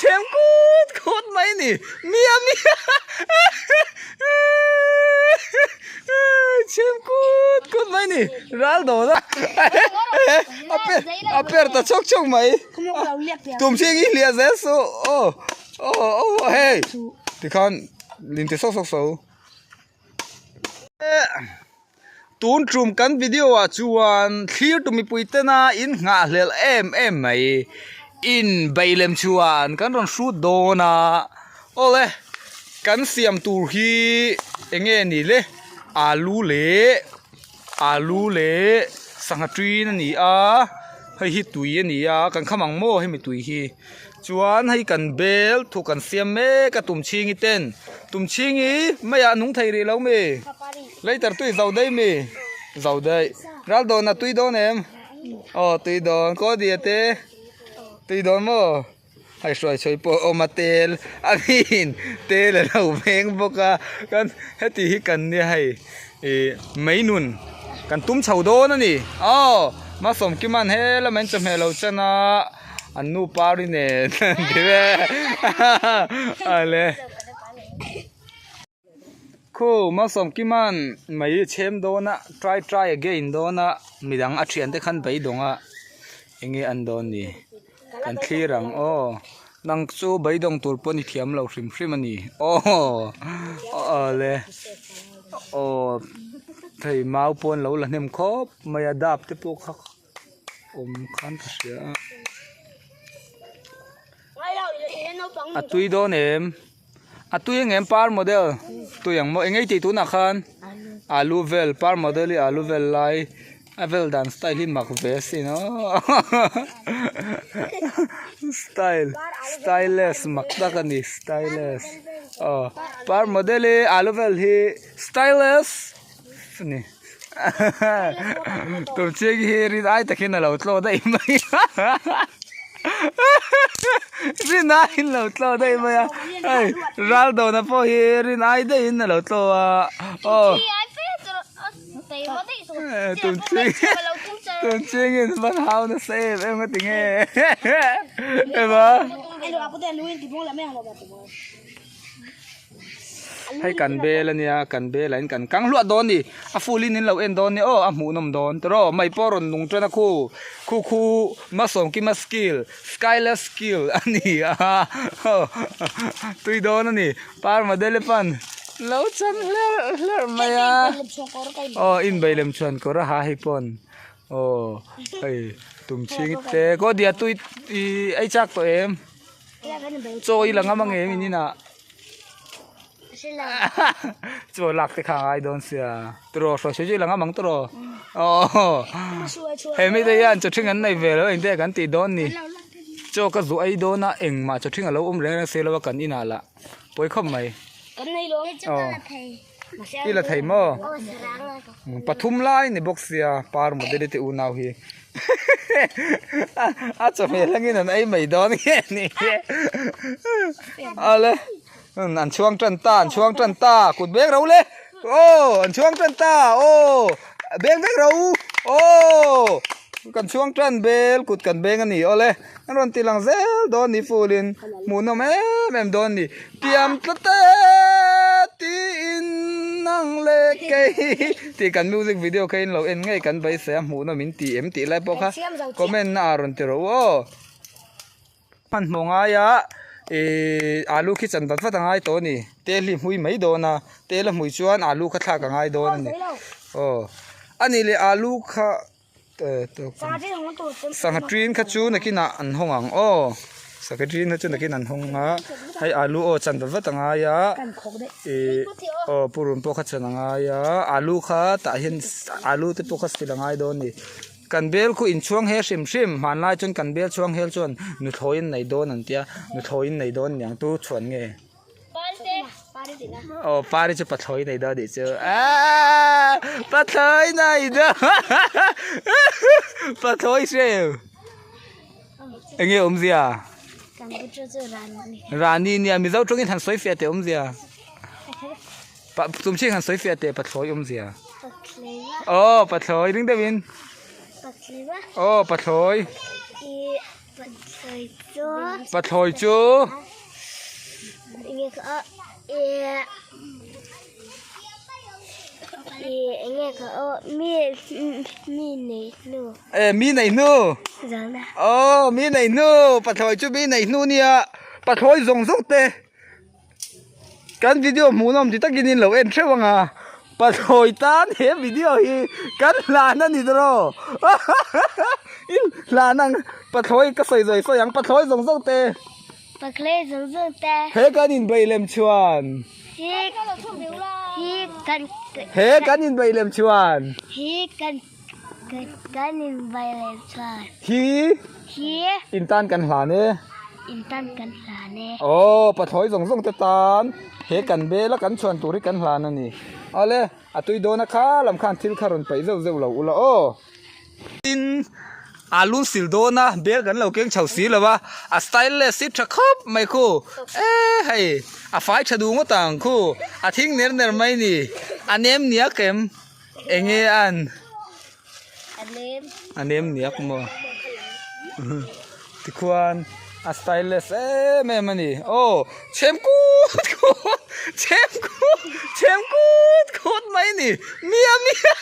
Chhem kut kut mai ni. Mia mia. Chhem kut kut mai ni. Ral dawn a. A per a per ta chawk chawk mai. Tum ching i hliah zel suh. Aw aw aw hei. Tikhan lim ti sawk sawk so. Tun tum kan video ah chuan thlir tu mipui tena in nghahhlelh em em mai in beilem chuan kan rawn hrut dawn a awle kan siam tur hi eng nge ni le alu leh alu leh sangha ṭin a ni a hei hi tui a ni a kan kham ang maw hemi tui hi. Chuan hei kan bel thu kan siam mek a tumchhingi ten tumchhingi maiah a nung thei rih lo mi later tui zo daih mi zo daih ral dawn a tui dawn em aw tui dawn kaw dia te tui dawn maw hei hruai chhawi pawh a awm a tel a nin tel a lo veng bawk a kan heti hi kan nia hei ih mei nun kan tum chho dawn a ni aw Masawmkima'n he lamah in chawhmeh lo chan a. An nu pari nen an ti ve ale. Khu Malsawmkima'n mai chhem dawn a try try again dawn a midang a thiante khan beidawng a enge an dawn ni kan thlir ang aw nang chu beidawng tur pawh ni thiam lo hrim hrim a ni aw awle aw hei mau pawh an lo la hnem khawp mai a dap te pawh kha. awm khan ka hria a a tui dawn em a tui ang em par model tui ang maw eng ei tih tunah khan alu vel par model hi alu vel lai a vel dan style hi mak ve asin aw style styleless mak tak a ni styleless aw par model hi alu vel hi styleless a ni. Tur chiang hi rin ai takin a lo tlaw daih mai a rin aiin lo tlaw daih mai a hei ral dawna pawh hi rin ai daihin a lo tlaw a aw tun chiang tun chiangin van hau nasa em em ka ti nge ema. Hei kan bel ania kan belah in kan kang hluah dawn ni a full in in lo en dawn nia aw a hmuh nawm dawn tawh mai pawh rawn nung tan a khu khu khu Masawmkima skill skyless skill a ni a tui dawn a ni par model pan lo chan hlerh hlerh mai a aw inbei lem chuan kawr a ha hei pawn aw hei tum chhing te kaw dia tui ih ei chak tawh em. Chaw i la ngam ange min inah chaw lak te kha a ngai dawn sia tiraw hruai sawi chu i la ngam ang tiraw aw he mite hian chaw ṭhing an nei ve lo engte kan tih dawn ni chaw ka zu ei dawn a engmah chaw ṭhing a lo awm reng reng si lo a kan inah lah pawi khawp mai aw i la thei maw pathum lai ni bawk sia par model te unau hi. A chawhmeh hlangin an ei mai dawn nge ni ale an chhuang tan ta an chhuang tan ta kut beng ro le aw an chhuang tan ta aw beng vek ro aw kan chhuang tan bel kut kan beng a ni awle an rawn ti lang zel dawn ni full in hmuhnawm em em dawn ni tiam tlat e tiin nang le kei tih kan music video kha in lo en ngei kan beisei a hmuhnawm in ti em tih lai pawh kha comment na ah rawn ti rawh u aw hmanhmawh ngaia ihh alu khi chan vat vat a ngai tawh a ni tel hi hmui mai dawn a tel a hmui chuan alu kha thlak a ngai dawn a ni aw a nih leh alu kha Sangha ṭin kha chu nakinah an hawng ang aw sangha ṭin kha chu nakinah an hawng a hei alu aw chan vat vat a ngai a ih aw purun pawh kha chan a ngai a alu kha tah hian alu te pawh kha sil a ngai dawn a ni kan bel khu inchhuang hel hrim hrim hmanlai chuan kan bel chhuang hel chuan nuthlawi an nei dawn an tia nuthlawi an nei dawn aniang tu chhuan nge. Aw pari chu pathlawi nei dawn anih chu aaa pathlawi nei dawn pathlawi hreu enge awmzia rani nia mizo tawngin han sawi fiah teh awmzia tumchhing han sawi fiah teh pathlawi awmzia aw pathlawi ring deuhin aw pathlawi. chu. Pathlawi chu. Enge kha eh enge kha aw mi mi nei hnu. Eh mi nei hnu. Zana. Aw mi nei hnu pathlawi chu mi nei hnu nia pathlawi zawng zawng te. Kan video hmuhnawm ti takin in lo en theuh ang a, pathlawi tan he video hi kan hlan a ni tawh in hlan ang pathlawi ka sawi zawi sawi ang pathlawi zawng zawng te. Pathlawi zawng zawng te. He kan inbeih lem chuan. Hi hi kan. He kan inbeih lem chuan. Hi kan kan inbeih lem chuan. Hi. Hi. In tan kan hlan e. In tan kan hlan e. Aw, pathlawi zawng zawng te tan he kan bel a kan chhuan tur hi kan hlan a ni. Awle, a tui dawn a kha lam khan thil kha rawn paih zeuh zeuh lo ula aw. Tin, alu sil dawn a, bel kan lo keng chho si lo a, a styleless hi tha khawp mai khu. E hei, a fai tha duh ngawt ang khu, a thing ner ner mai ni, a nem niak em? Enge an? A nem niak maw? Tikhuan a styleless em em a ni. Aw chhem kut kut chhem kut chhem kut kut mai a ni. Mia mia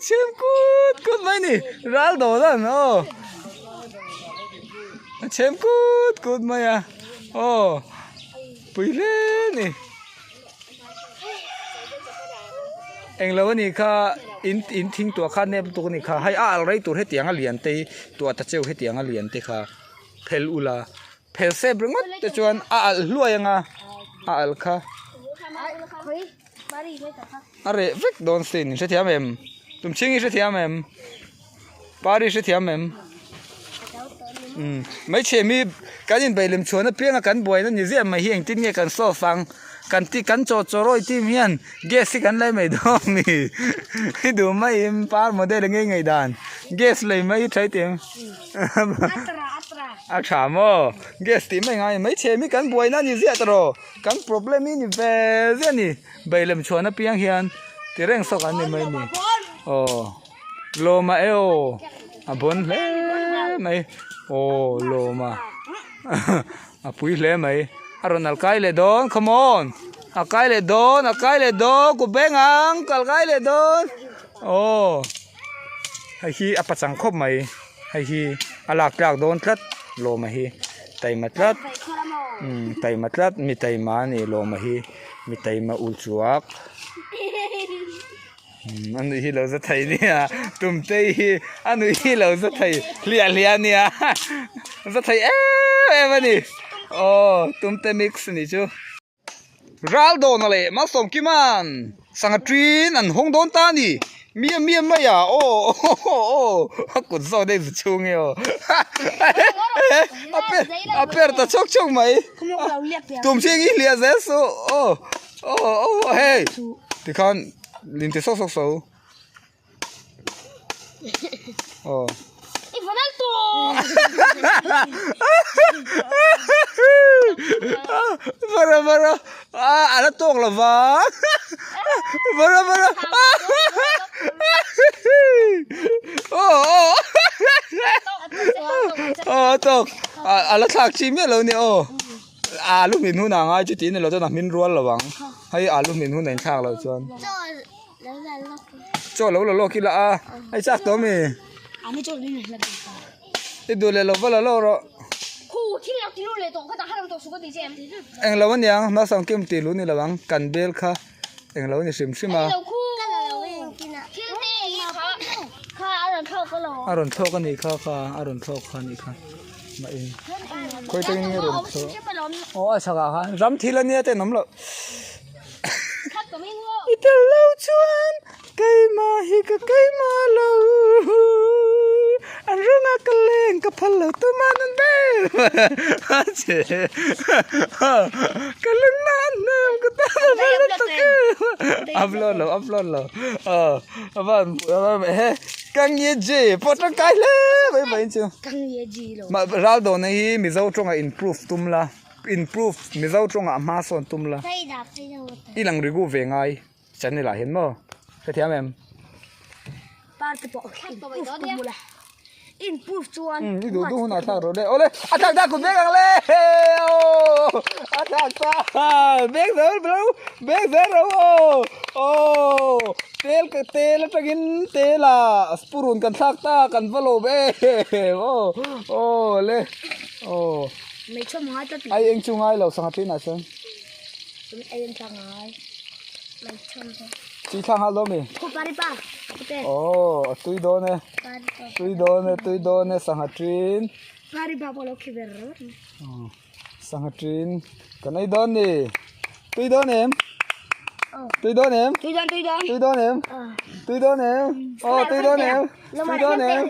chhem kut kut mai a ni. Ral dawn an aw a chhem kut kut mai a aw. Pui hle ni. Englo a nih kha in in thing tuah kha nep lutuk a nih kha hei a al rei tur hetiang a lian te hi tuah ta cheu hetiang a lian te kha phel ula phel sep ringawt te chuan a alh hluai anga a alh kha a reh vek dawn sin i hrethiam em tumchhing i hrethiam em. Pari hrethiam em? Umm hmeichhe mi kan inbeih lem chhuan apianga kan buaina ni ziah mai hi engtin nge kan solve ang kan ti kan chaw chaw rawi team hian gas hi kan lei mai dawn a ni i duh maiin par model nge ngei dan gas lei mai hi tha i a tha maw gas tih mai ngai hmeichhe mi kan buaina ni ziah tawh kan problem hi ni ve ziah a ni beih lem chhuan apiang hian ti reng sawk an ni mai a ni aw. Lawma e aw a bawn hle mai aw lawma a pui hle mai a rawn al kai leh dawn come on a kai leh dawn a kai leh dawn ku beng ang kal kai leh dawn aw hei hi a pachang khawp mai hei hi a lak tlak dawn tlat lawma hi taima tlat umm taima tlat mi taima a ni lawma hi mi taima ulchuak. A nuih hi lo za thei nia tumtei hi a nuih hi lo za thei hliah hliah a nia za thei em em a ni aw tumte mix a nih chu. Ral dawna leh Malsawmkima'n sangha ṭin an hawng dawn ta a ni miam miam mai a aw aw a kut zawk daih zu chhung e aw a per a per ta chhawk chhawk mai tumchhing hi hliah zel suh aw aw aw hei tikhan. Lin ti sawk sawk so. Aw. I vanal tawh. Vara vara. Ah, ala tawk lova. Vara vara. Oh oh. Oh tawk. Ala thlak chi miah lo ni aw. Alu hmin hun a ngai chu tiin ilo chuan a hmin rual lo ang. Hei alu hmin hun a inthlak loh chuan. Chaw lo la lawk ila a. Hei chak tawh mi. I duh leh lo va la lawk rawh. Englo aniang nausang kim tih lu ni lo ang kan bel kha englo a ni hrim hrim a. A rawn thlawk a nih kha kha a rawn thlawk kha a nih kha. Khawi tengin nge rawn thlawh aw a chhakah khan ram thil ania te an awm loh i tel lo chuan keimah hi ka keimah lo an rawnga ka leng ka phal lo tuman an bel a che ka lung na an hnem ka tan a vel tak em upload lo upload lo aw a van he Kang ye ji pawh tangkai hle mai mai chu. Kang ye ji lo. Ma ral dawhna hi Mizo tawnga improve tum la. Improve Mizo tawnga hma sawn tum la. I lang rigu ve ngai channel ah hian maw. Hrethiam em? Parte pawh improve tum la. In proof chuan. Um, i duh duh hunah thlak rawh le. Awle, a thlak ta kut bek ang le. Aw, a thlak ta. Bek zel ro, bek zel ro aw. Aw, tel ka tel atangin tel a purun kan thlak ta kan va lawm em. Aw, aw le. Aw. Mei chhawm ngai tlat. Ai eng chu ngai lo sangha thin ah chuan. Ai eng thlak ngai. Mei chhawm te. Chi thlak nghal dawn mi? Khu pari pa. Aw, a tui dawn e. Tui dawn e, tui dawn e, sangha ṭin. Sangha ṭin kan ei dawn ni. Tui dawn em? Tui dawn em? Tui dawn, tui dawn. Tui dawn em? Tui dawn em? Aw, tui dawn em? Tui dawn em?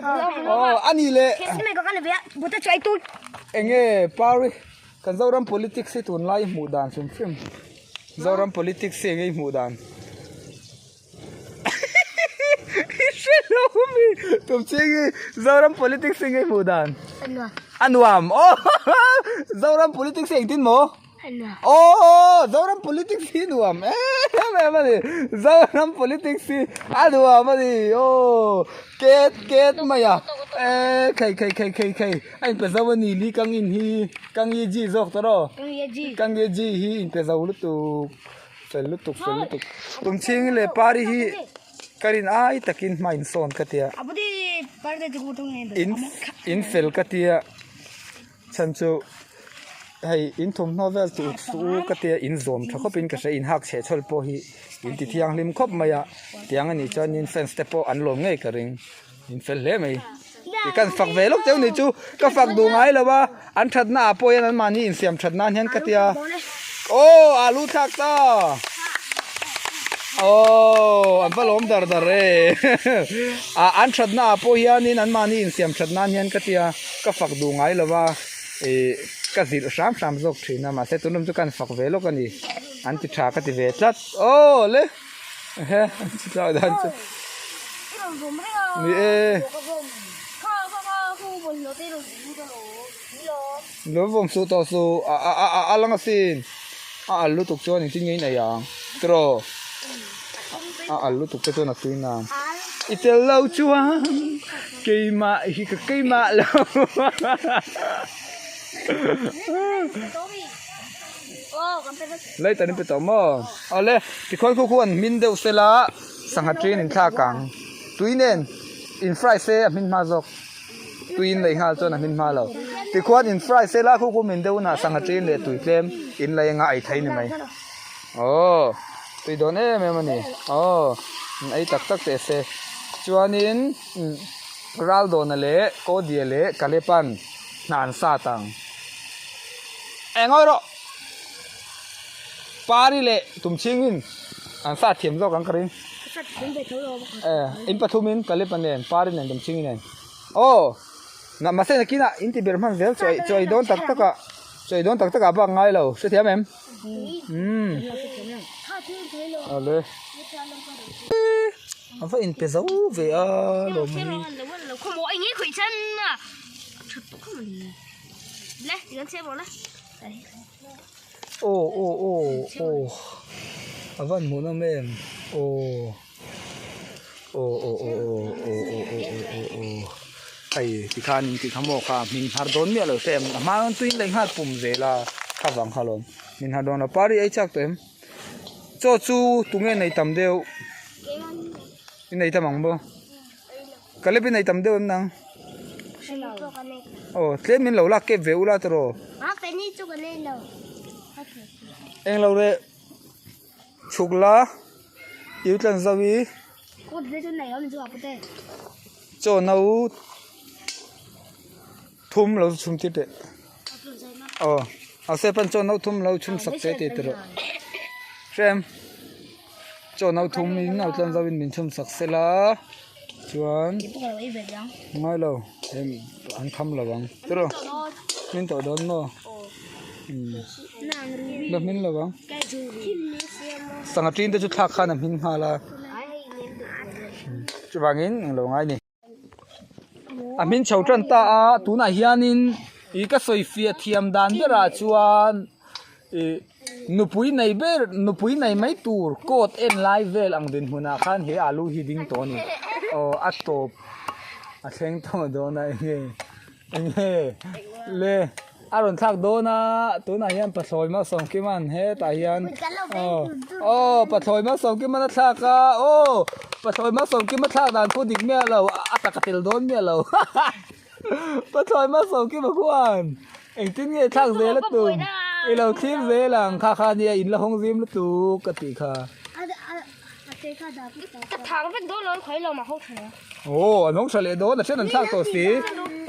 Aw, a ni leh. Enge Pari, kan Zoram politics hi tunlai hmuh dan hrim hrim. Zoram politics hi enge i hmuh dan? I hre lo mi tum ching hi Zoram politics hi nge hmuh dan a nuam aw Zoram politics hi engtin maw aw Zoram politics hi nuam em em a ni Zoram politics hi a nuam a ni aw ket ket mai a e khei khei khei khei khei a inpe zo a ni li kang in hi kang ye ji zawk tawh rawh kang ye ji hi inpe zo lutuk. Fel lutuk fel lutuk. Tumchhing leh pari hi ka rin ai takin hma insawn ka tia. In in fel ka tia chhan chu hei in thawmhnaw vel chu suh u ka tia in zawm tha khawpin ka hria in hak chheh chhawl pawh hi in ti thianghlim khawp mai a tiang a nih chuanin fans te pawh an lawm ngei ka ring in fel hle mai. Ti kan fak ve lawk cheu ni chu ka fak duh ngai lo a an thatna ah pawh hian an mahni insiam that nan hian ka tia aw alu thlak ta aw an va lawm dar dar e a an thatna ah pawh hianin an mahni insiam that nan hian ka tia ka fak duh ngai lo a ih ka zilh hram hram zawk thin a mahse tunlum chu kan fak ve lawk a ni an ti tha ka ti ve tlat aw le. Ehe chutah dan chu ni e lo vawm suh tawh suh a a a a lang asin a al lutuk chuan engtin nge in ei ang tiraw a al lutuk te chuan a tui nang i tel lo chuan keimah hi ka keimah lo. Light an in pe tawh maw? Awle tikhuan khu khuan hmin deuh sela sangha ṭin in thlak ang tui nen in fry se a hmin hma zawk tui in lei nghal chuan a hmin hma lo tikhuan in fry sela khu khu min deuh hunah sangha ṭin leh tui tlem in lei anga ei thei ni mai aw tui dawn em em a ni aw in ei tak tak teh se chuanin Raldawna leh Kawdia leh Kalepan hna an sat ang. Eng awi rawh Pari leh Tumchhingin an sa thiam zawk ang ka ring. Eh in pathumin Kalepa nen Pari nen Tumchhingi nen. Aw na mahse nakinah in ti ber hman zel chaw chaw ei dawn tak tak ah chaw ei dawn tak tak ah bak ngai lo hrethiam em? Umm awle a va inpe zo ve a lawm hi. Aw aw aw aw a van hmuh nawm em aw aw aw aw aw aw aw aw aw aw hei tikhan in tih kha maw kha hmin har dawn miah lo se em a hma chuan tui in lei nghal pum zel a kha vang kha lawm hmin har dawn lo pari ei chak tawh em chaw chu tunge nei tam deuh i nei tam ang maw. Kalep in ei tam deuh em nang? Aw tlem in lo lak kep ve ula tiraw? Eng lo leh chhuk la iu tlan zo i chaw no thum lo chhum tir teh aw a se pan chaw no thum lo chhum sak che tih tiraw hrem. Chaw no thum in a tlan zauhin min chhun sak sela chuan ngai lo hei an kham lo ang tiraw min tawh dawn maw umm la hmin lo ang sangha ṭin te chu thlak khan a hmin nghal a chuvangin englo ngai ni. A hmin chho tan ta a tunah hianin ih ka sawi fiah thiam dan berah chuan ih nupui nei ber nupui nei mai tur coat en lai vel ang dinhmunah khan he alu hi ding tawh a ni aw a tawp. A thleng tawh dawn a enge enge le a rawn thlak dawn a tunah hian pathlawi Malsawmkima'n hetah hian aw aw pathlawi Malsawmkima'n a thlak a aw pathlawi Malsawmkima thlak dan pawh dik miah lo a tak a tel dawn miah lo pathlawi Malsawmkima khuan engtin nge thlak zel a tum i lo thlir zel ang kha kha nia in la hawng zim lutuk ka tih kha. Ka thang vek dawn lo an khawi lo mah ho tha lo. Aw an hawng tha leh dawn a then an thlak tawh si.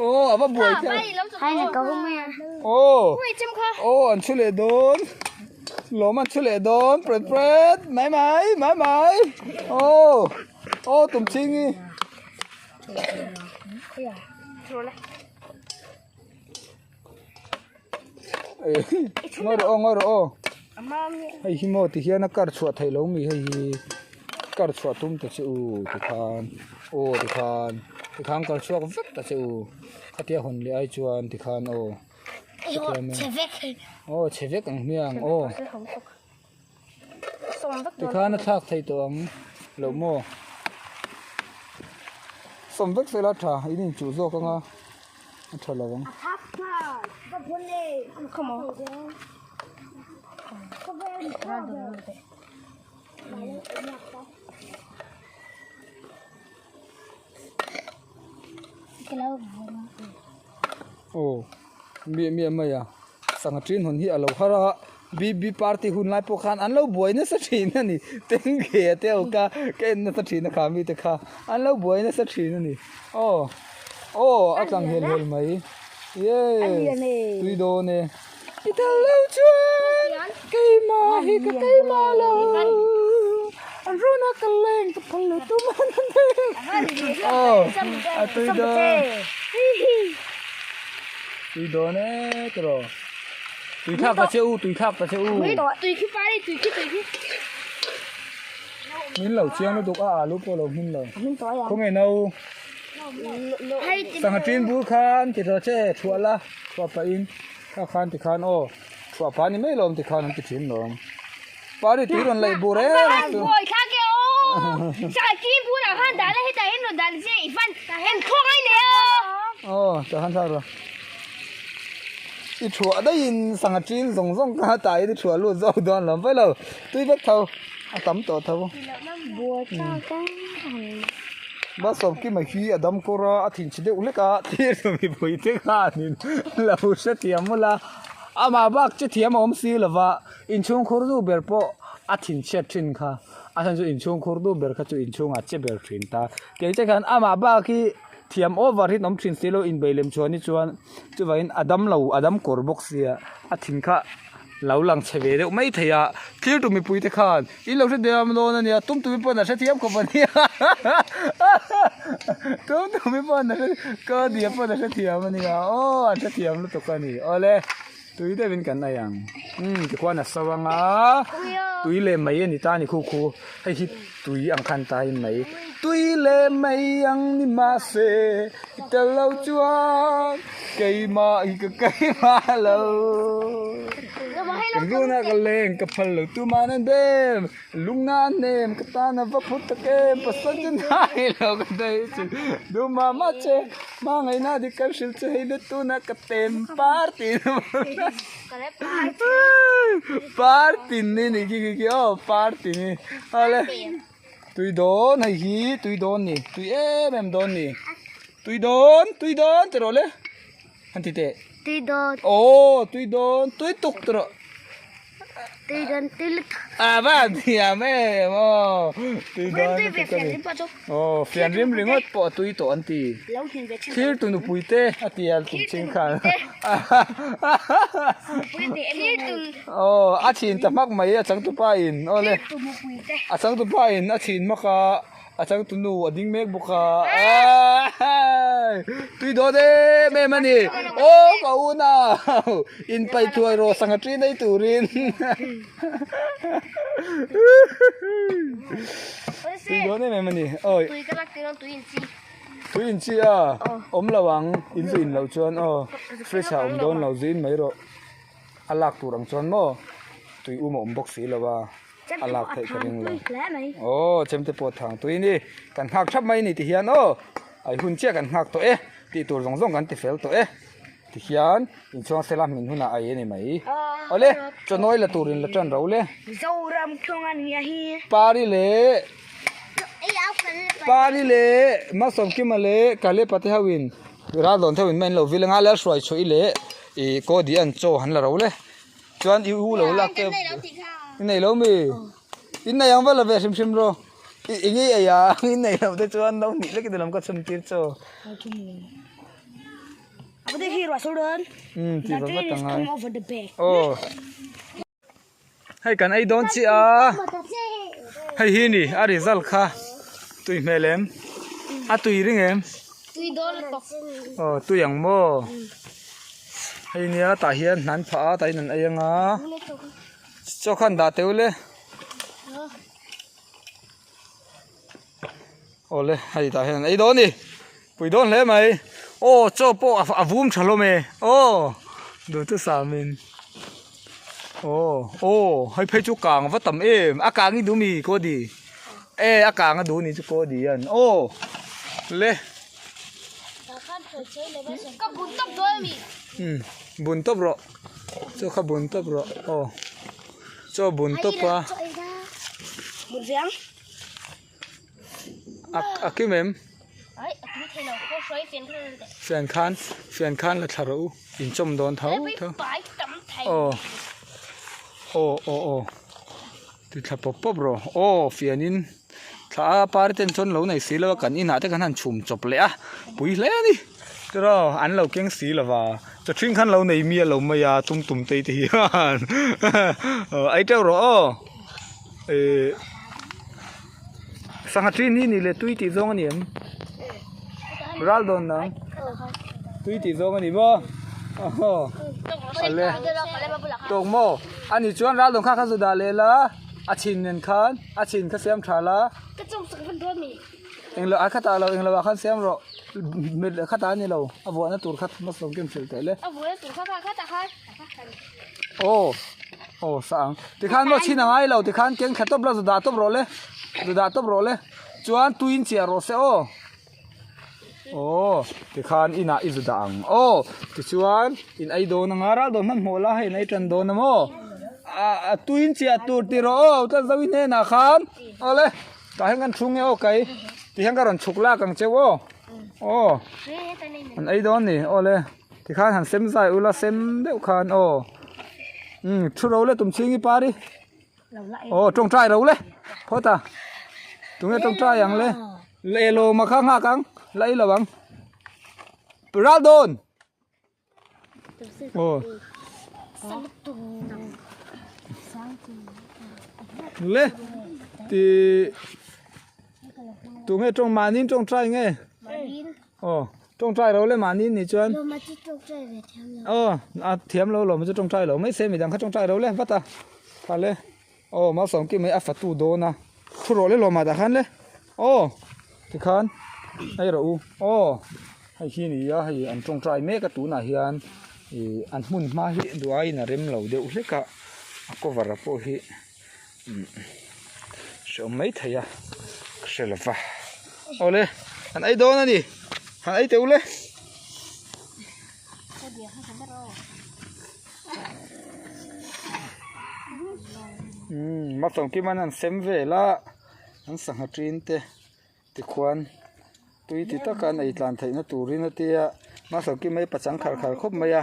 Aw a va buai chiah. Aw aw an chhu leh dawn. Lawm an chhu leh dawn pret pret mai mai mai mai. Aw aw tum ching hi. Ngawi rawh aw ngawi rawh aw hei hi maw tihian a kar chhuah theih lo mi hei hi kar chhuah tum ta che u tikhan aw tikhan tikhan kar chhuak vek ta che u khatia hawn leh ai chuan tikhan aw aw chhe vek ang hmiang aw tikhan a thlak theih tawh ang lo maw sawm vek sela tha in inchuh zawk anga a tha lo ang. Aw miah miah mai a sangha ṭin hawn hi a lo har a bb party hun lai pawh khan an lo buai nasa ṭhin a ni tengge te ho kha ka en nasa ṭhin a kha mite kha an lo buai nasa ṭhin a ni aw aw a tlang hel hel mai yes tui dawn e i tel lo chuan keimah hi ka keimah lo an run a ka leng ka phal lo tum an aw a tui dawn. Tui dawn e tiraw tui thlak ta che u tui thlak ta che u tui khi pari tui khi tui khi min lo chiang lutuk a alu pawh lo hmin lo khawnge no sangha tin bur khan ti rawh che thuah la thuah pah in kha khan ti khan aw thuah pah ni mai lawm ti khan an ti thin lawm pari tui rawn laih bur em chu aw tah khan thlak rawh i thuah daihin sangha ṭin zawng zawng kha taiin i thuah lut zawk dawn lo mai lo tui vek tho a tam tawh tho Malsawm kima hi a dam kawr a a thinchhe deuh hlek a thil mipui te khanin lo hrethiam mawlh a amah bak che thiam a awm si lova inchhung khur nu ber pawh a thinchhiat thin kha a chhan chu inchhung khur nu ber kha chu inchhungah che ber thin ta kei te khan amah bak hi thiam over hi an awm thin si lo inbei lem chuan hi chuan chuvangin a dam lo a dam kawr bawk sia a thin kha lo lang chhe ve deuh mai thei a thlir tu mipui te khan in lo hre diam dawn a nia tum tumi pawn a hrethiam khawp a nia tum tumi pawn a hre ka nia pawn a hrethiam a nia aw an hrethiam lutuk a ni awle. Tui deuhin kan ei ang. Umm tikhuan a so anga tui leh mai a ni ta a ni khu khu hei hi tui ang khan ta in mai tui leh mai ang ni mahse i tel lo chuan keimah hi ka keimah lo ka runa ka leng ka phal lo tuman an bem lungna an nem ka tan a va phut tak em pasal chu nai lo ka daih chin duh mah mah che. Hmangaihna dik kan hrilh chu hei let tuna ka tem party party ni ni khi khi khi aw party ni ale tui dawn hei hi tui dawn ni tui em em dawn ni tui dawn tui dawn ti rawh le han ti teh tui dawn aw tui dawn tui tuk ti rawh Tui dawn tui lutuk. A va thiam em aw. Tui dawn lutuk a ni. Aw fian rim ringawt pawh a tui tawh an ti. Thlir tu nupui te a ti a tum ching khan. Aw a chhin ta hmak mai a changtupa in aw le. A changtupa in a chhin hmak a. A changtu nu a ding mek bawk a tui dawn em em a ni aw ka u nau in paih thuai rawh sangha ṭi nei turin tui dawn em em a ni awi tui in chi a awm lo ang in zu in loh chuan aw fridge ah awm dawn lo zu in mai rawh a lak tur ang chuan maw tui um a awm bawk si lo a. a lak theih ka ring lo aw chemte pawh thang tui ni kan nghak thap mai ni ti hian aw. Ai hun chiah kan nghak tawh e, tih tur zawng zawng kan ti fel tawh e. Tihian inchhuang sela hmin hunah ai a ni mai. Awle, chawnawi la turin la tan ro le. Zoram thung a nia hi. Pari leh Pari leh Malsawmkima leh Kalepa te ho in Raldawn te ho in main lo vil anga Lalhruai chhuah i leh ih Kawdi an chaw han la ro le. Chuan i u lo lak te i nei lo mi? In nei ang va la ve hrim hrim rawh. I eng nge ei a in nei lo te chuan no hnih lek in lam ka chhun tir chaw. Um ti va vat ang ai. Aw hei kan ei dawn chiah a hei hi ni a result kha tui hmel em a tui ring em aw tui ang maw. Hei nia tah hian hnan phah a tah hian an ei anga chaw khan dah teuh le awle hei tah hian an ei dawn a ni pui dawn hle mai aw chaw pawh a vum tha hlawm e aw duhtu samin aw aw hei phei chu kang va tam em a kang i duh mi kawdi e a kang a duh ni chu kawdi hian aw le. Ka bun tawp dawn a mi. Um bun tawp rawh chaw kha bun tawp rawh aw chaw bun tawp a. Bun viang. A a kim em? Ai a kim thei lo khaw hruai fian khan la Fian khan fian khan la thla rawh u inchawm dawn tho tho. Aw aw aw aw ti thla pawp pawp rawh aw fianin. Thla a par ten chuan lo nei si lo a kan inah te kan han chhum chawp leh a pui hle a ni tiraw an lo keng si lo va chaw ṭhing khan lo nei miah lo mai a tum tum te te hian ei teuh rawh aw ihh sangha ṭhin hi ni leh tui tih zawng a ni em ral dawn nang tui tih zawng a ni maw aw ale tawk maw a nih chuan ral dawn kha kha zu dah leh la. A chhin nen khan a chhin kha siam tha la. Ka chawm sak vat dawn mi. Englo a khatah lo englo ah khan siam rawh mit leh khatah a ni lo a vuahna tur kha hmasa ken hrilh teh le. A vuahna tur kha kha khatah khan. Aw aw sa ang tikhan maw chhin a ngai lo tikhan keng thla tawp la zu dah tawp rawh le zu dah tawp rawh le chuan tuiin chiah rawh se aw. Aw tikhan inah i zu dah ang aw tichuan in ei dawn anga ral dawn hmanhmawh la hei in ei tan dawn a maw ah tuiin chiah tur ti rawh aw tlat zo i hnenah khan awle tah hian kan thu nge aw kai tihian ka rawn chhuk lak ang cheu aw aw an ei dawn ni awle tikhan han sem zai ula sem deuh khan aw umm thu ro le tum chhing i pari. Aw tawngtai ro le phawt a tunge tawngtai ang le leh lawm a kha nghak ang la ei lo ang ral dawn aw le ti tunge tawng mahni tawngtai nge aw tawngtai ro le mahni ni chuan aw a thiam lo lawm chu tawngtai lo mai se midang kha tawngtai ro le vat a kha le aw malsawmki mai a fatu dawn a thu rawh le lawmah tah khan le aw tikhan hei rawh u aw hei hi ni a hei an tawngtai mek a tunah hian ih an hmun hma hi duaiin a rem lo deuh hlek a a cover a pawh hi. Hreawm mai thei a ka hre lo va awle han ei dawn a ni han ei teh ule. Umm Matawngkim an han sem vel a an sangha ṭin te. Tikhuan tui ti taka an ei tlan theihna turin a tia hmasawki mai pachang khar khar khawp mai a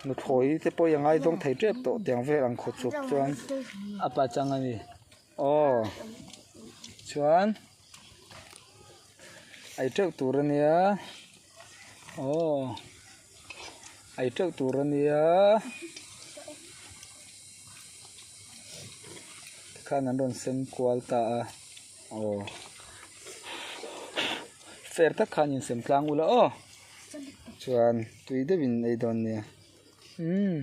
nuthlawi te pawh hi a ngaidawng thei tep tawh tiang vel ang khaw chuk chuan a pachang a ni aw chuan ei teuh tur a nia aw ei teuh tur a nia tikhan an rawn sem kual ta a. Aw fair tak khan insem tlang ula aw chuan tui deuhin ei dawn nia umm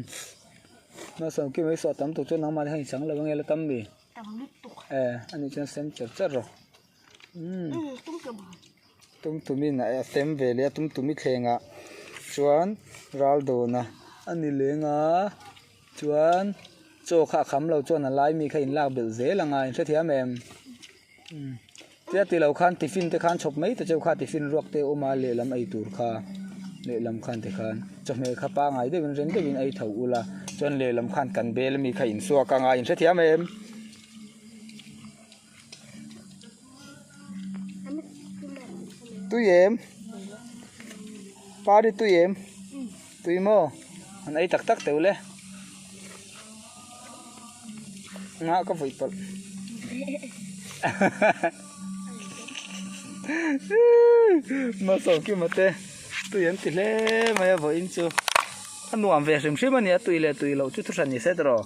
mahse ki mai saw tam tur chuan nangmah hian i chang lo ange la tam mi e ani chuan sem char char rawh umm tum tumin a sem ve leh a tum tumi thlengah chuan ral dawn a ani leng a. Chuan chaw kha a kham lo chuan a lai mi kha in lak belh zel anga in hrethiam em? Tia ti lo khan tiffin te khan chhawp mai ta cheu kha tiffin ruak te a awm a lehlam ei tur kha lehlam khan tikhan chawhmeh kha pangai deuhin rem deuhin ei tho ula chuan lehlam khan kan bel ami kha insuak anga inhrethiam em. Tui em? Pari tui em? Tui maw? An ei tak tak teuh le. Nga ka vawi palh. Masawmkima te tui an ti hle mai a vawiin chu a nuam ve hrim hrim a ni a tui leh tui loh chu thuhran ni se tawh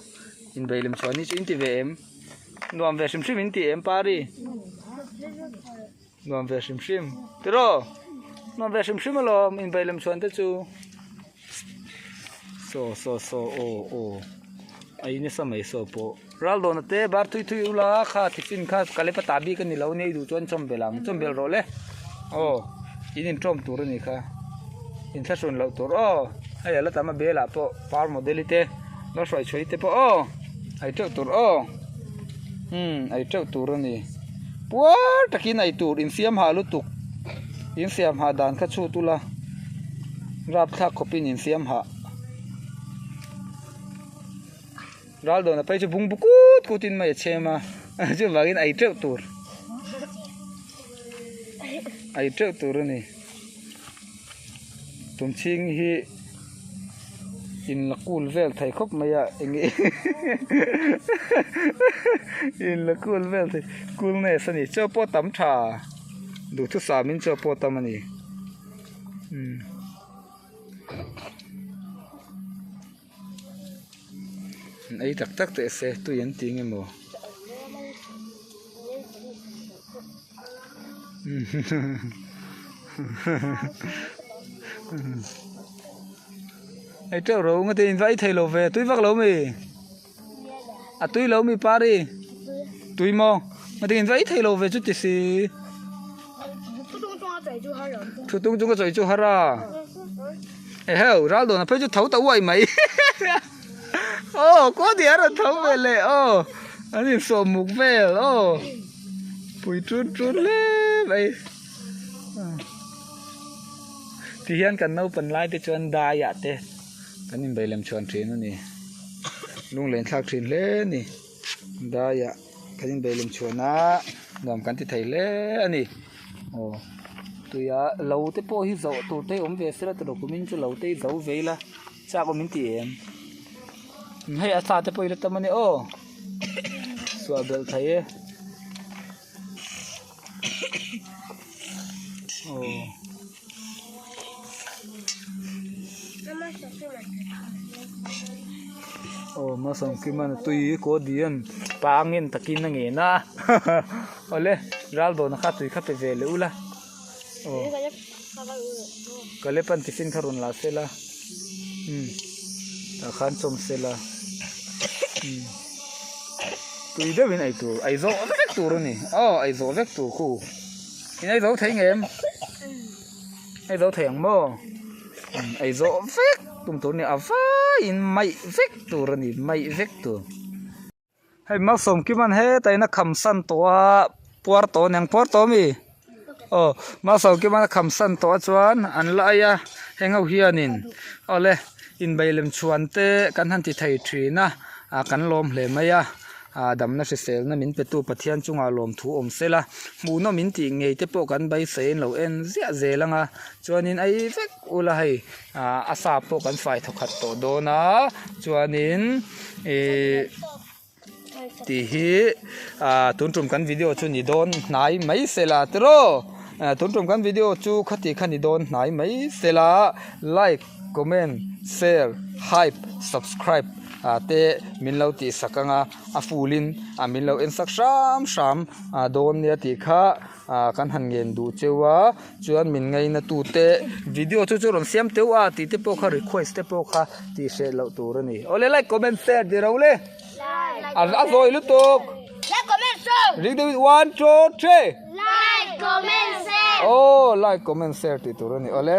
inbeilem chhuah ni chu in ti ve em? Nuam ve hrim hrim in ti em Pari? Nuam ve hrim hrim. Tiraw? Nuam ve hrim hrim alawm inbei lem chhuan te chu. Saw saw saw aw aw a in nasa mai saw pawh. Ral dawna te bar thui thui ula kha tiffin kha kalepa ta bik a ni lo nia i duh chuan chawmbel ang chawmbel rawh le aw in inṭawm tur a ni kha inthlahrun loh tur aw hei a la tam a bel ah pawh par model-i te. La hruai chhuai te pawh aw ei teuh tur aw umm ei teuh tur a ni puar takin ei tur insiam hah lutuk insiam hah dan kha chhut ula rapthlak khawpin insiam hah ral dawn a phei chu bungbu kut kut in mai a chhem a chuvangin ei teuh tur ei teuh tur a ni. Tumchhing hi in la kul vel thei khawp mai a eng in la kul vel thei coolness a ni chaw pawh tam tha duhthusam in chaw pawh tam a ni umm. An ei tak tak teh se tui an ti nge maw ei teuh ro nga te in va ei thei lo ve tui vak lo mi a tui lo mi pari tui maw nga te in va ei thei lo ve chu ti si thutung chunga chawi chu har a. Eheu ral dawn a phei chu tho ta uai mai aw kaw ni a rawn tho ve leh aw an insawh muk vel aw pui tun tun hle mai ti hian kan naupan lai te chuan dai ah te kan inbei lem chhuan thin a ni lunglen thlak thin hle a ni dai ah kan inbei lem chhuan a nuam kan ti thei hle a ni. Aw tuia lo te pawh hi zawh tur te awm ve sela tawh kumin chu lo te hi zo ve ila chak awm in ti em hei a thla te pawh i la tam a nia aw chhuah belh thei e aw. Aw Malsawmkima'n tui kaw dian pangin takin a ngen a awle ral dawna kha tui kha pe ve leh ula aw Kalepan tiffin kha rawn la sela umm tah khan chawm sela umm tui deuhin ei tur ei zawh vek tur a ni aw ei zawh vek tur khu. In ei zo thei ngem? Ei zo thei ang maw? Ei zawh vek tum tur a ni a vaiin maih vek tur a ni maih vek tur. Hei Malsawmkima'n hetah in a kham san tawh a puar tawh a niang puar tawh ami? Aw Malsawmkima'n a kham san tawh a chuan an la ei a heng ho hianin awle inbei lem chhuan te kan han ti thei thin a kan lawm hle mai a. Ah damna hriselna min petu Pathian chungah lawmthu awm sela, hmuhnawm in tih ngei te pawh kan beisei in lo en ziah zel ang a, chuanin ei vek ula hei ah a sa pawh kan fai thawkhat tawh dawn a, chuanin ihh tih hi ah tun tum kan video chu ni dawn hnai mai sela tiraw ah tun tum kan video chu khati kha ni dawn hnai mai sela like comment share hype subscribe. ah te min lo tih sak ang a a full in ah min lo en sak hram hram ah dawn nia tih kha ah kan han ngen duh cheu a chuan min ngaina tu te video chu chu rawn siam teuh a tih te pawh kha request te pawh kha tih hreh loh tur a ni awle like comment share ti ro le a zawi lutuk ring deuh in 1 2 3 aw like comment share tih tur a ni awle.